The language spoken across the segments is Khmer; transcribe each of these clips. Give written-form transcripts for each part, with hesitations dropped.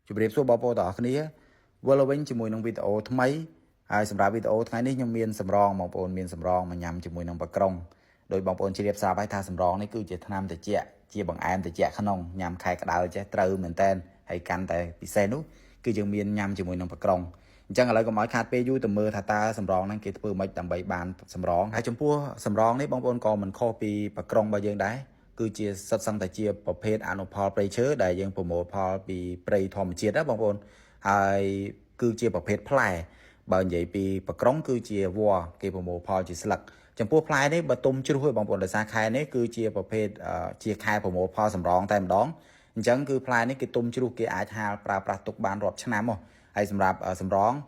ជម្រាបសួរបងប្អូនទាំងអស់គ្នាវិលវិញជាមួយនឹងវីដេអូថ្មីហើយសម្រាប់វីដេអូថ្ងៃនេះខ្ញុំមានសម្រងបងប្អូនមានសម្រងមកញ៉ាំជាមួយនឹងបក្រុងដោយបងប្អូនជ្រាបស្រាប់ហើយថាសម្រងនេះគឺជាថ្នាំត្រជាក់ជាបង្អែមត្រជាក់ក្នុងញ៉ាំខែក្តៅចេះត្រូវមែនតែនហើយកាន់តែពិសេសនោះគឺយើងមានញ៉ាំជាមួយនឹងបក្រុងអញ្ចឹងឥឡូវកុំឲ្យខាតពេលយូរទៅមើលថាតើសម្រងហ្នឹងគេធ្វើម៉េចដើម្បីបានសម្រងហើយចំពោះសម្រងនេះបងប្អូនក៏មិនខុសពីបក្រុងរបស់យើងដែរ គឺជាសិតសឹងតែជាប្រភេទអនុផលព្រៃឈើដែលយើងប្រមូលផលពីព្រៃធម្មជាតិណាបងប្អូនហើយគឺជាប្រភេទផ្លែបើនិយាយពីប្រក្រុងគឺជាវល្លិគេប្រមូលផលជាស្លឹកចំពោះផ្លែនេះបើទុំជ្រុះឯងបងប្អូនដោយសារខែនេះគឺជាប្រភេទជាខែប្រមូលផលសម្រងតែម្ដងអញ្ចឹងគឺផ្លែនេះគេទុំជ្រុះគេអាចហាលប្រើប្រាស់ទុកបានរាប់ឆ្នាំហ៎ហើយសម្រាប់សម្រង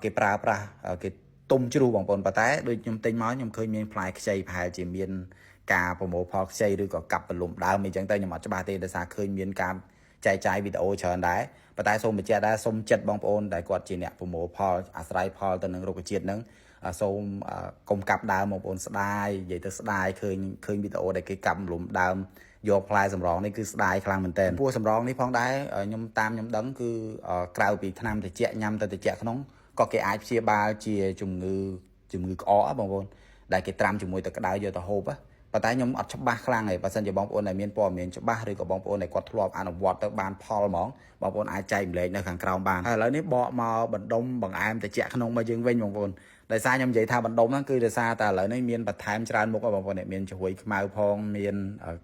គេប្រើប្រាស់គេទុំជ្រុះបងប្អូនប៉ុន្តែដូចខ្ញុំទិញមកខ្ញុំឃើញមានផ្លែខ្ចីប្រហែលជាមាន ការប្រមូលផលខ្ចីឬក៏កាប់បន្លំដើមអីចឹងទៅខ្ញុំអត់ច្បាស់ទេដោយសារឃើញមានការចែកចាយវីដេអូច្រើនដែរប៉ុន្តែសូមបញ្ជាក់ដែរសូមចិត្តបងប្អូនដែលគាត់ជាអ្នកប្រមូលផលអាស្រ័យផលទៅនឹងរុក្ខជាតិហ្នឹងសូមកុំកាប់ដើមបងប្អូនស្ដាយនិយាយទៅស្ដាយឃើញឃើញវីដេអូដែលគេកាប់បន្លំដើមយកផ្លែសម្រងនេះគឺស្ដាយខ្លាំងមែនទែនពោះសម្រងនេះផងដែរខ្ញុំតាមខ្ញុំដឹងគឺក្រៅពីថ្នាំត្រជាក់ញ៉ាំទៅត្រជាក់ក្នុងក៏គេអាចព្យាបាលជាជំងឺជំងឺក្អកបងប្អូនដែលគេត្រាំជាមួយទឹកក្តៅយកទៅហូបប៉ុន្តែខ្ញុំអត់ច្បាស់ខ្លាំងទេបើសិនជាបងប្អូនដែលមានព័ត៌មានច្បាស់ឬក៏បងប្អូនដែលគាត់ធ្លាប់អនុវត្តទៅបានផលហ្មងបងប្អូនអាចចែកម្លែកនៅខាងក្រោមបានហើយឥឡូវនេះបកមកបណ្ដុំបង្អែមតិចក្នុងមកយើងវិញបងប្អូនដោយសារខ្ញុំនិយាយថាបណ្ដុំហ្នឹងគឺដោយសារតែឥឡូវនេះមានបន្ថែមច្រើនមុខបងប្អូនមានជ្រួយខ្មៅផងមា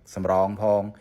នសម្រងផង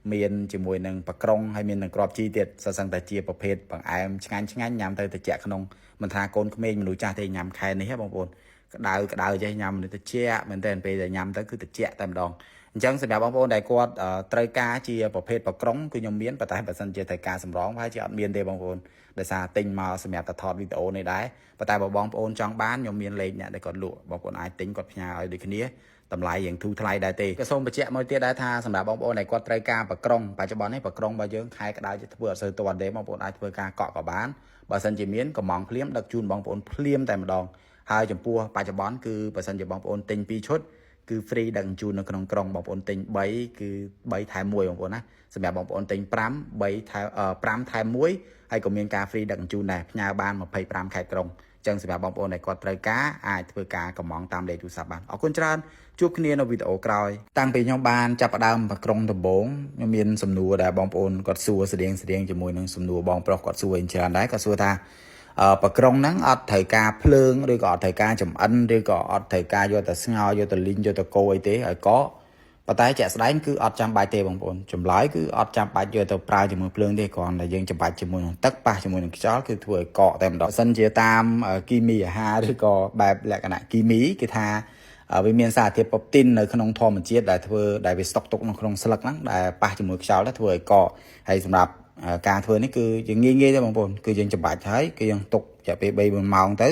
មានជាមួយនឹងបក្រុងហើយមាននឹងក្របជីទៀតសសឹងតែជាប្រភេទបង្អែមឆ្ងាញ់ឆ្ងាញ់ញ៉ាំទៅតិចក្នុងមិនថាកូនក្មេងមនុស្សចាស់ទេញ៉ាំខែនេះហ៎បងប្អូនក្តៅក្តៅចេះញ៉ាំនេះតិចមែនតើពេលដែលញ៉ាំទៅគឺតិចតែម្ដងអញ្ចឹងសម្រាប់បងប្អូនដែលគាត់ត្រូវការជាប្រភេទបក្រុងគឺខ្ញុំមានប៉ុន្តែបើសិនជាត្រូវការសម្រងប្រហែលជាអត់មានទេបងប្អូនដោយសារទិញមកសម្រាប់តែថតវីដេអូនេះដែរប៉ុន្តែបើបងប្អូនចង់បានខ្ញុំមានលេខអ្នកដែលគាត់លក់បងប្អូនអាចទិញគាត់ផ្ញើឲ្យដូចគ្នាតម្លៃយ៉ាងធូរថ្លៃដែរទេក៏សូមបញ្ជាក់មួយទៀតដែរថាសម្រាប់បងប្អូនដែលគាត់ត្រូវការបក្រុងបច្ចុប្បន្ននេះបក្រុងរបស់យើងខែក្តៅជាធ្វើអត់សូវទាន់ទេបងប្អូនអាចធ្វើការកក់ក៏បានបើសិនជាមានកំងភ្លាមដឹកជូនបងប្អូនភ្លាមតែម្ដងហើយចំពោះបច្ចុប្បន្នគឺបើសិនជាបងប្អូនទិញ2ឈុតគឺ free ដឹកជញ្ជូននៅក្នុងក្រុងបងប្អូនទិញ3គឺ3ថែម1បងប្អូនណាសម្រាប់បងប្អូនទិញ5 3ថែម5ថែម1ហើយក៏មានការ free ដឹកជញ្ជូនដែរផ្ញើបាន25ខេត្តក្រុងអញ្ចឹងសម្រាប់បងប្អូនដែលគាត់ត្រូវការអាចធ្វើការកម្មង់តាមលេខទូរស័ព្ទបានអរគុណច្រើនជួបគ្នានៅវីដេអូក្រោយតាំងពីខ្ញុំបានចាប់ផ្ដើមប្រក្រុងដំបូងខ្ញុំមានសំណួរដែលបងប្អូនគាត់សួរស្តៀងស្តៀងជាមួយនឹងសំណួរបងប្រុសគាត់សួរអីច្រើនដែរគាត់សួរថាប្រក្រុងហ្នឹងអត់ត្រូវការភ្លើងឬក៏អត់ត្រូវការចំអិនឬក៏អត់ត្រូវការយកទៅស្ងោរយកទៅលីងយកទៅកូរអីទេឲ្យកកប៉ុន្តែជាក់ស្ដែងគឺអត់ចាំបាច់ទេបងប្អូនចម្លើយគឺអត់ចាំបាច់យកទៅប្រើជាមួយភ្លើងទេគ្រាន់តែយើងចាំបាច់ជាមួយនឹងទឹកប៉ះជាមួយនឹងខ្យល់គឺធ្វើឲ្យកកតែម្ដងសិនជាតាមគីមីអាហារឬក៏បែបលក្ខណៈគីមីគេថាវាមានសារធាតុប៉ូទីននៅក្នុងធម្មជាតិដែលធ្វើដែលវាស្តុកទុកនៅក្នុងស្លឹកហ្នឹងដែលប៉ះជាមួយខ្យល់ទៅធ្វើឲ្យកកហើយសម្រាប់ការធ្វើនេះគឺយើងងាយងាយទេបងប្អូនគឺយើងច្បាច់ហើយគឺយើងទុករយៈពេល3 4ម៉ោងទៅ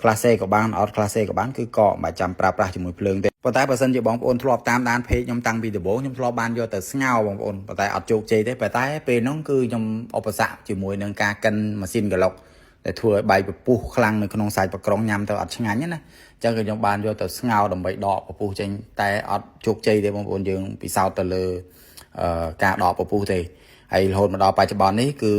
ក្លាសេក៏បានអត់ក្លាសេក៏បានគឺកកមិនចាំប្រើប្រាស់ជាមួយភ្លើងទេប៉ុន្តែបើសិនជាបងប្អូនធ្លាប់តាមដាន page ខ្ញុំតាំងពីដំបូងខ្ញុំធ្លាប់បានយកទៅស្ងោរបងប្អូនប៉ុន្តែអត់ជោគជ័យទេប៉ុន្តែពេលហ្នឹងគឺខ្ញុំឧបសគ្គជាមួយនឹងការកិនម៉ាស៊ីនក្លុកដែលធ្វើឲ្យបែកពពុះខ្លាំងនៅក្នុងសាច់ប្រក្រុងញ៉ាំទៅអត់ឆ្ងាញ់ណាអញ្ចឹងគឺខ្ញុំបានយកទៅស្ងោរដើម្បីដកពពុះចេញតែអត់ជោគជ័យទេបងប្អូនយើងពិសោធន៍ទៅលើការដកពពុះទេហើយរហូតមកដល់បច្ចុប្បន្ននេះគឺ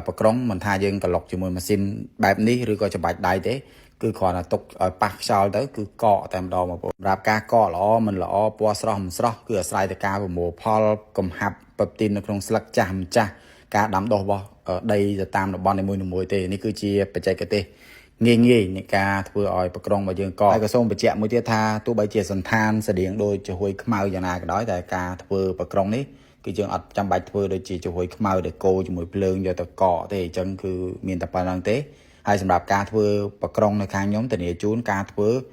ប្រក្រុងមិនថាយើងក្លុកជាមួយម៉ាស៊ីនបែបនេះឬក៏ច្បាច់ដៃទេគឺគ្រាន់តែទុកឲ្យប៉ះខ្យល់ទៅគឺកកតែម្ដងបងប្អូនសម្រាប់ការកកល្អមិនល្អពណ៌ស្រស់មិនស្រស់គឺអាស្រ័យទៅការប្រមូលផលកំហាប់ប៉េបទីននៅក្នុងស្លឹកចាស់មិនចាស់ការដាំដុះរបស់ដីទៅតាមតំបន់នីមួយៗទេនេះគឺជាបច្ចេកទេសងាយងាយនៃការធ្វើឲ្យប្រក្រុងរបស់យើងកកហើយក៏សូមបញ្ជាក់មួយទៀតថាទោះបីជាសន្តានស្តៀងដូចចំហួយខ្មៅយ៉ាងណាក៏ដោយតែការធ្វើប្រក្រុងនេះគឺយើងអត់ចាំបាច់ធ្វើដូចជាចំហួយខ្មៅដែលកូរជាមួយភ្លើងយកទៅកកទេអញ្ចឹងគឺមានតែប៉ុណ្្នឹងទេហើយសម្រាប់ការធ្វើប្រក្រុងនៅខាងខ្ញុំធានាជូនការធ្វើ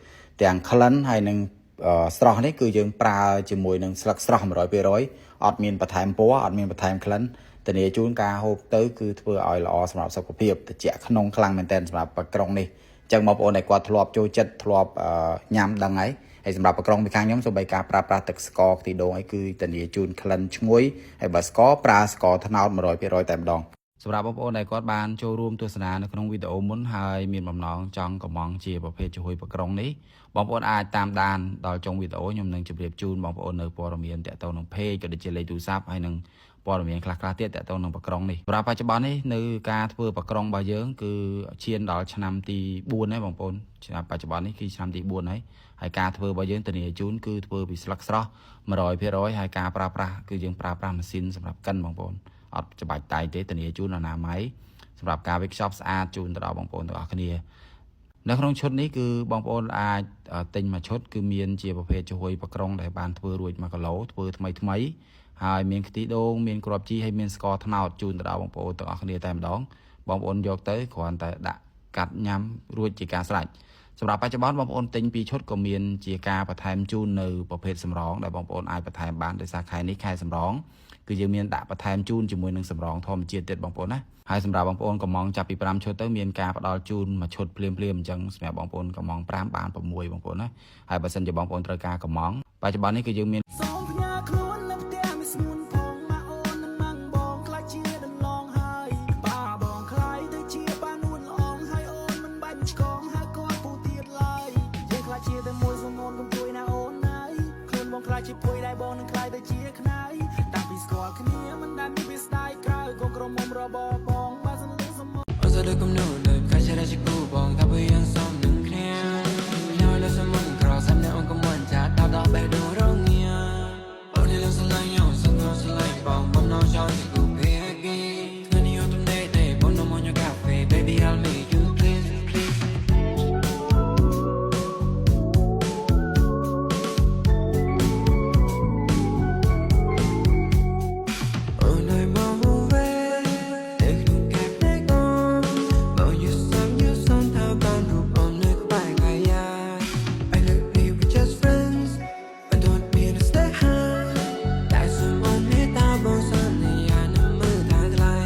ទាំងក្លិនហើយនឹងស្រស់នេះគឺយើងប្រើជាមួយនឹងស្លឹកស្រស់100%អត់មានបន្ថែមពណ៌អត់មានបន្ថែមក្លិនធានាជូនការហូបទៅគឺធ្វើឲ្យល្អសម្រាប់សុខភាពត្រជាក់ក្នុងខ្លាំងមែនទែនសម្រាប់ប្រក្រុងនេះអញ្ចឹងបងប្អូនដែលគាត់ធ្លាប់ចូលចិត្តធ្លាប់ញ៉ាំដឹងហើយហើយសម្រាប់ប្រក្រុងពីខាងខ្ញុំសូម្បីការប្រើប្រាស់ទឹកស្ករខ្ទិះដូងអីគឺធានាជូនក្លិនឈ្ងុយហើយបើស្ករប្រើស្ករត្នោត100%តែម្ដងសម្រាប់បងប្អូនដែលគាត់បានចូលរួមទស្សនានៅក្នុងវីដេអូមុនហើយមានបំណងចង់កម្មង់ជាប្រភេទចំហុយប្រក្រុងនេះបងប្អូនអាចតាមដានដល់ចុងវីដេអូខ្ញុំនឹងជម្រាបជូនបងប្អូននៅព័ត៌មានទាក់ទងនឹង page ក៏ដូចជាលេខទូរស័ព្ទហើយនឹង ព័ត៌មានខ្លះៗទៀតទាក់ទងនឹងប្រក្រុងនេះសម្រាប់បច្ចុប្បន្ននេះនៅការធ្វើប្រក្រុងរបស់យើងគឺឈានដល់ឆ្នាំទី4ហើយបងប្អូនឆ្នាំបច្ចុប្បន្ននេះគឺឆ្នាំទី4ហើយហើយការធ្វើរបស់យើងធានាជូនគឺធ្វើពីស្លឹកស្រស់100%ហើយការប្រើប្រាស់គឺយើងប្រើប្រាស់ម៉ាស៊ីនសម្រាប់កិនបងប្អូនអត់ច្បាច់ដៃទេធានាជូនអនាម័យសម្រាប់ការវេចខ្ចប់ស្អាតជូនទៅដល់បងប្អូនទាំងអស់គ្នា នៅក្នុងឈុតនេះគឺបងប្អូនអាចទិញមួយឈុតគឺមានជាប្រភេទចំហុយប្រក្រុងដែលបានធ្វើរួច1គីឡូធ្វើថ្មីថ្មីហើយមានខ្ទិះដូងមានគ្រាប់ជីហើយមានស្ករត្នោតជូនទៅដល់បងប្អូនទាំងអស់គ្នាតែម្ដងបងប្អូនយកទៅគ្រាន់តែដាក់កាត់ញ៉ាំរួចជាការស្រេចសម្រាប់បច្ចុប្បន្នបងប្អូនទិញពីរឈុតក៏មានជាការបន្ថែមជូននៅប្រភេទសម្រងដែលបងប្អូនអាចបន្ថែមបានដោយសារខែនេះខែសម្រងគឺយើងមានដាក់បន្ថែមជូនជាមួយនឹងសម្រងធម្មជាតិទៀតបងប្អូនណាហើយសម្រាប់បងប្អូនកំងចាប់ពី5ឈុតទៅមានការផ្ដល់ជូនមួយឈុតភ្លាមៗអញ្ចឹងសម្រាប់បងប្អូនកំង5បាន6បងប្អូនណាហើយបើសិនជាបងប្អូនត្រូវការកំងបច្ចុប្បន្ននេះគឺយើងមាន សូមផ្ញើខ្លួននៅផ្ទះមានស្ងួនផងម៉ាក់អូននិងម៉ាំងបងខ្លាចជាដន្លងហើយបាបងខ្លាយទៅជាបានួនល្អងហើយអូនមិនបាញ់ឆ្កងហើយគាត់ពូទៀតឡើយយើងខ្លាចជាតែមួយសូមអូនកុំជួយណាអូនណាយខ្លួនបងខ្លាចជាភួយដែលបងនឹងខ្លាយទៅជាខ្នាយតាំងពីស្គាល់គ្នាមិនដែលមានវាស្ដាយក្រៅក៏ក្រមុំរបបងបើសិនលឺសម អូនសើដូចគំនូដូចផ្កាជារាជគូបងថាបើយើងសមនឹងគ្នាញយលើសមមិនក្រសាំនៅអូនកុំមិនចាដល់ដល់បេះដូងរងាអូននេះលើស្រឡាញ់អូនសងស្រឡាញ់បងបំណងចង់ជាគូភាគីថ្ងៃនេះអូនទំនេរទេបងនំមកញ៉ាំកាហ្វេ Baby, I'll make you please, please. អូនឲ្យមកវេនៅក្នុងកែបនៃកូនមកយូសំយូសំថាបានរូបអូននៅក្បែរកាយា I look me, we just friends. I don't mean to stay high. តែសូមអូនមេត្តាបងសន្យានឹងមើលថាថ្លៃ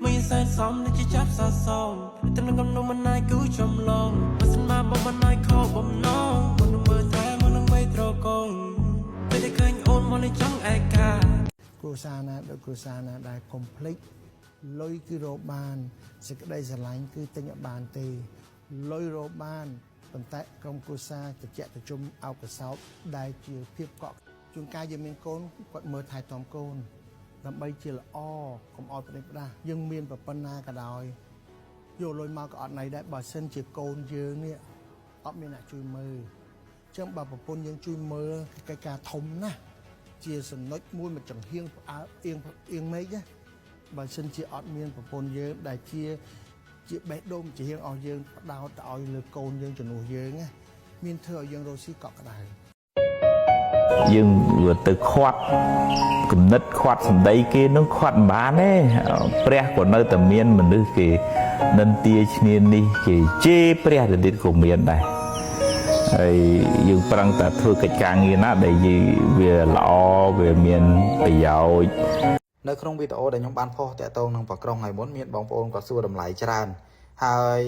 មានសែនសំដូចជាចាប់សសំតែនឹងកំនុំមិនណាយគូចំឡងបើសិនមកបងមិនណាយខកបំណងមកនឹងមើលថែមកនឹងបីត្រកងពេលដែលឃើញអូនមកនេះចង់ឯកា គ្រួសារណាដូចគ្រួសារណាដែលកុំភ្លេចលុយគឺរកបានសេចក្តីស្រឡាញ់គឺទិញអត់បានទេលុយរកបានប៉ុន្តែក្រុមគ្រួសារត្រជាក់ត្រជុំអោបក្រសោបដែលជាភាពកក់ជួនកាលយើងមានកូនគាត់មើលថែទាំកូនដើម្បីជាល្អកុំឲ្យប្រេះផ្ដាស់យើងមានប្រពន្ធណាក៏ដោយយកលុយមកក៏អត់ណៃដែរបើសិនជាកូនយើងនេះអត់មានអ្នកជួយមើលចឹងបើប្រពន្ធយើងជួយមើលកិច្ចការធំណាស់ ជាសំណុចមួយមកចំហៀងផ្អើអៀងអៀងមេឃណាបើសិនជាអត់មានប្រពន្ធយើងដែលជាជាបេះដូងជាហៀងអស់យើងផ្ដោតទៅឲ្យលើកូនយើងជំនួសយើងណាមានធ្វើឲ្យយើងរស់ស៊ីកក់ក្ដៅ យើងទៅខាត់គំនិតខាត់សម្ដីគេនឹងខាត់មិនបានទេព្រះក៏នៅតែមានមនុស្សគេនិន្ទាឈ្នានេះគេជេរព្រះទៅទៀតក៏មានដែរហើយយើងប្រឹងតែធ្វើកិច្ចការងារណាដែលយើងវាល្អវាមានប្រយោជន៍ នៅក្នុងវីដេអូដែលខ្ញុំបានផុសតាក់ទងនឹងប្រក្រុងថ្ងៃមុនមានបងប្អូនគាត់សួរតម្លៃច្រើនហើយ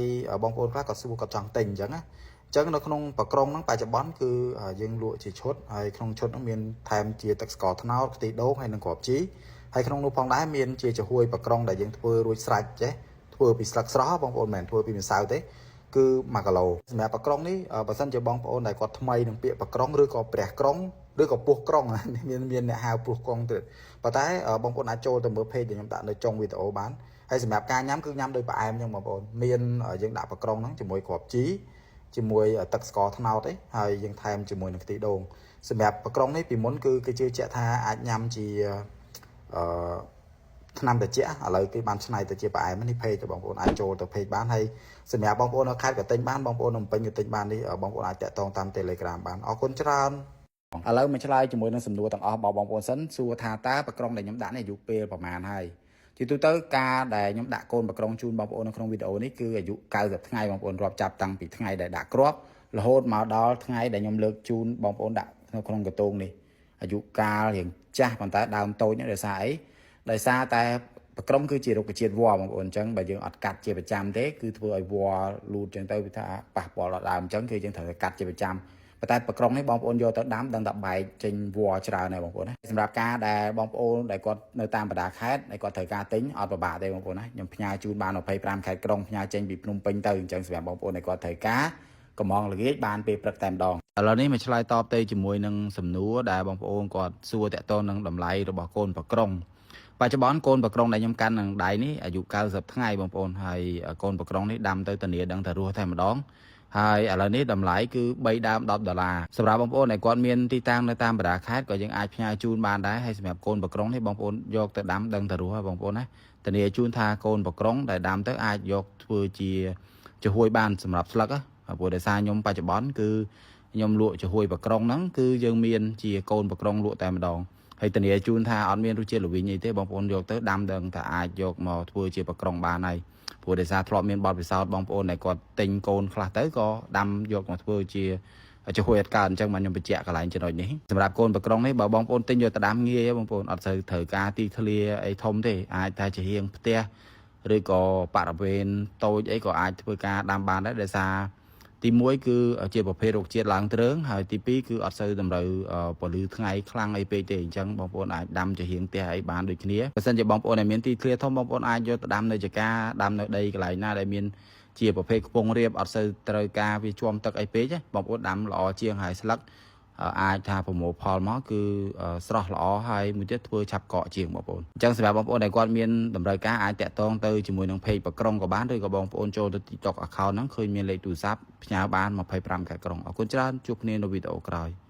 បងប្អូនខ្លះគាត់សួរគាត់ចង់ទិញអញ្ចឹងណាអញ្ចឹងនៅក្នុងប្រក្រុងហ្នឹងបច្ចុប្បន្នគឺយើងលក់ជាឈុតហើយក្នុងឈុតហ្នឹងមានថែមជាទឹកស្ករត្នោតខ្ទិះដូងហើយនិងគ្រាប់ជីហើយក្នុងនោះផងដែរមានជាចំហួយប្រក្រុងដែលយើងធ្វើរួចស្រេចចេះធ្វើពីស្លឹកស្រស់បងប្អូនមិនមែនធ្វើពីម្សៅទេគឺ1គីឡូសម្រាប់ប្រក្រុងនេះបើសិនជាបងប្អូនដែលគាត់ថ្មីនឹងពាក្យប្រក្រុងឬក៏ព្រះក្រុងឬក៏ពោះក្រុងមានមានអ្នកហៅពោះក្រុងទៀតប៉ុន្តែបងប្អូនអាចចូលទៅមើល page ដែលខ្ញុំដាក់នៅចុងវីដេអូបានហើយសម្រាប់ការញ៉ាំគឺញ៉ាំដោយផ្អែមអញ្ចឹងបងប្អូនមានយើងដាក់ប្រក្រុងហ្នឹងជាមួយគ្រាប់ជីជាមួយទឹកស្ករត្នោតឯងហើយយើងថែមជាមួយនឹងខ្ទិះដូងសម្រាប់ប្រក្រុងនេះពីមុនគឺគេជឿជាក់ថាអាចញ៉ាំជាអឺ ថ្នាំត្រជាក់ឥឡូវគេបានច្នៃទៅជាផ្អែមនេះ page បងប្អូនអាចចូលទៅ page បានហើយសម្រាប់បងប្អូននៅខេត្តក៏ទិញបានបងប្អូននៅភ្នំពេញក៏ទិញបាននេះបងប្អូនអាចតាក់ទងតាម Telegram បានអរគុណច្រើនឥឡូវមកឆ្លើយជាមួយនឹងសំណួរទាំងអស់របស់បងប្អូនសិនសួរថាតើប្រក្រុងដែលខ្ញុំដាក់នេះអាយុពេលប្រហែលហើយជាទូទៅការដែលខ្ញុំដាក់កូនប្រក្រុងជូនបងប្អូននៅក្នុងវីដេអូនេះគឺអាយុ90ថ្ងៃបងប្អូនរាប់ចាប់តាំងពីថ្ងៃដែលដាក់គ្រាប់រហូតមកដល់ថ្ងៃដែលខ្ញុំលើកជូនបងប្អូនដាក់នៅក្នុងកន្ទងនេះអាយុកាលរៀងចាស់ប៉ុន្តែដើមតូចនេះដោយសារអីដោយសារតែប្រក្រុមគឺជារុក្ខជាតិវល្លិបងប្អូនអញ្ចឹងបើយើងអត់កាត់ជាប្រចាំទេគឺធ្វើឲ្យវល្លិលូតអញ្ចឹងទៅវាថាប៉ះពាល់ដល់ដើមអញ្ចឹងគឺយើងត្រូវតែកាត់ជាប្រចាំប៉ុន្តែប្រក្រុងនេះបងប្អូនយកទៅដាំដឹងតែបែកចេញវល្លិច្រើនហើយបងប្អូនណាសម្រាប់ការដែលបងប្អូនដែលគាត់នៅតាមបណ្ដាខេត្តដែលគាត់ត្រូវការទិញអត់ពិបាកទេបងប្អូនណាខ្ញុំផ្ញើជូនបាន25ខេត្តក្រុងផ្ញើចេញពីភ្នំពេញទៅអញ្ចឹងសម្រាប់បងប្អូនដែលគាត់ត្រូវការកំងល្ងាចបានពេលព្រឹកតែម្ដង ឥឡូវនេះមកឆ្លើយតបទៅជាមួយនឹងសំណួរដែលបងប្អូនគាត់សួរតាក់ទងនឹងតម្លៃរបស់កូនប្រក្រុងបច្ចុប្បន្នកូនប្រក្រុងដែលខ្ញុំកាន់នឹងដៃនេះអាយុ90ថ្ងៃបងប្អូនហើយកូនប្រក្រុងនេះដាំទៅធានាដឹងតែរស់តែម្ដងហើយឥឡូវនេះតម្លៃគឺ3ដើម10ដុល្លារសម្រាប់បងប្អូនដែលគាត់មានទីតាំងនៅតាមបណ្ដាខេត្តក៏យើងអាចផ្ញើជូនបានដែរហើយសម្រាប់កូនប្រក្រុងនេះបងប្អូនយកទៅដាំដឹងតែរស់ហើយបងប្អូនណាធានាជូនថាកូនប្រក្រុងដែលដាំទៅអាចយកធ្វើជាចំហួយបានសម្រាប់ស្លឹកណាព្រោះដោយសារខ្ញុំបច្ចុប្បន្នគឺខ្ញុំលក់ចំហួយប្រក្រុងហ្នឹងគឺយើងមានជាកូនប្រក្រុងលក់តែម្ដងហើយធានាជូនថាអត់មានរសជាតិល្វីងអីទេបងប្អូនយកទៅដាំដឹងថាអាចយកមកធ្វើជាប្រក្រុងបានហើយព្រោះដោយសារធ្លាប់មានបទពិសោធន៍បងប្អូនដែលគាត់ទិញកូនខ្លះទៅក៏ដាំយកមកធ្វើជាចំហួយអត់កើតអញ្ចឹងបាទខ្ញុំបញ្ជាក់កន្លែងចំណុចនេះសម្រាប់កូនប្រក្រុងនេះបើបងប្អូនទិញយកទៅដាំងាយទេបងប្អូនអត់សូវត្រូវការទីធ្លាអីធំទេអាចថាជាហៀងផ្ទះឬក៏បរិវេណតូចអីក៏អាចធ្វើការដាំបានដែរដោយសារទី1គឺជាប្រភេទរុក្ខជាតិឡើងទ្រើងហើយទី2គឺអត់សូវតម្រូវពលឺថ្ងៃខ្លាំងអីពេកទេអញ្ចឹងបងប្អូនអាចដាំជាហៀងផ្ទះអីបានដូចគ្នាបើសិនជាបងប្អូនដែលមានទីធ្លាធំបងប្អូនអាចយកទៅដាំនៅចកាដាំនៅដីកន្លែងណាដែលមានជាប្រភេទខ្ពង់រាបអត់សូវត្រូវការវាជាំទឹកអីពេកបងប្អូនដាំល្អជាងហើយស្លឹកអាចថាប្រមូលផលមកគឺស្រស់ល្អហើយមួយទៀតធ្វើឆាប់កកជាងបងប្អូនអញ្ចឹងសម្រាប់បងប្អូនដែលគាត់មានតម្រូវការអាចតាក់ទងទៅជាមួយនឹង page ប្រក្រុងក៏បានឬក៏បងប្អូនចូលទៅ TikTok account ហ្នឹងឃើញមានលេខទូរស័ព្ទផ្ញើបាន25ខែក្រុងអរគុណច្រើនជួបគ្នានៅវីដេអូក្រោយ។